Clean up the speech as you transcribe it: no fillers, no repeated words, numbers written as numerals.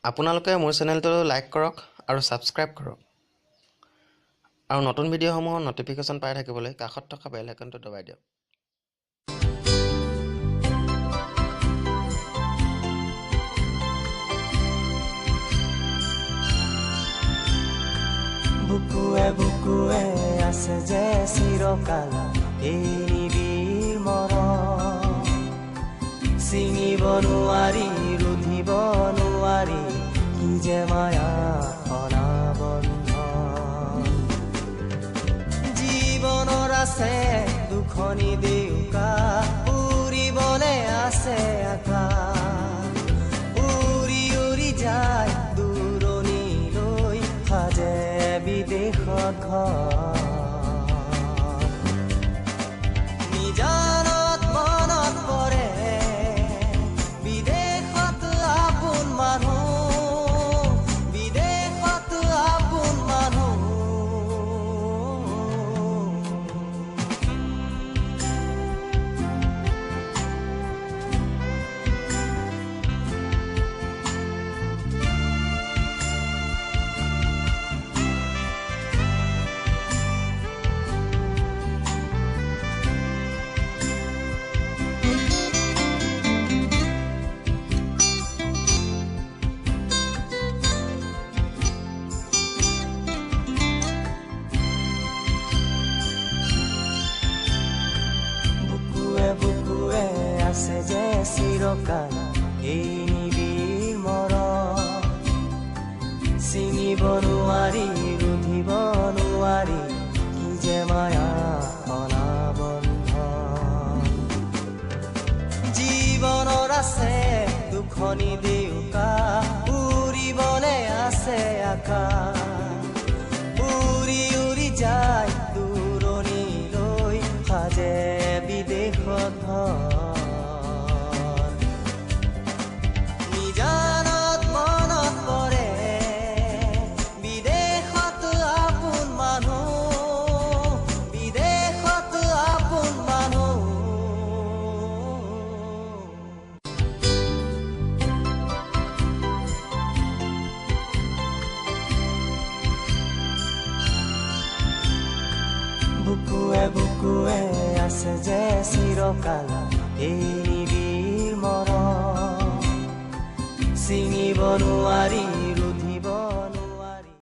আপোনালোকে মোৰ চেনেলটো লাইক কৰক আৰু ছাবস্ক্ৰাইব কৰক আৰু নতুন ভিডিঅ'সমূহৰ ন'টিফিকেশ্যন পাই থাকিবলৈ কাষত থকা বেল আইকনটো দবাই দিয়ক। বুকুৱে বুকুৱে আছে যে চিৰকাল এই নিবিড় মৰম, ছিঙিব নোৱাৰি ৰুধিব নোৱাৰি কি যে মায়া অনাবন্ধন। জীৱনৰ আছে দুখনি দেউকা, উৰিবলে আছে আকাশ, উৰি উৰি যায় দূৰণিলৈ সাজে বিদেশত ঘৰ। নিজানত মনত পৰে বিদেশত আপোন মানুহ, বিদেশত আপোন মানুহ। বুকুৱে বুকুৱে আছে যে চিৰকাল এই নিবিড় মৰম, ছিঙিব নোৱাৰি ৰুধিব নোৱাৰি কি যে মায়া অনাবন্ধন। জীৱনৰ আছে দুখনি দেউকা, উৰিবলে আছে আকাশ, উৰি উৰি যায় দূৰণিলৈ সাজে বিদেশত ঘৰ। নিজানত মনত পৰে বিদেশত আপোন মানুহ, বিদেশত আপোন মানুহ। বুকুৱে বুকুৱে আছে যে চিৰকাল এই নিবিড় মৰম, ছিঙিব নোৱাৰি ৰুধিব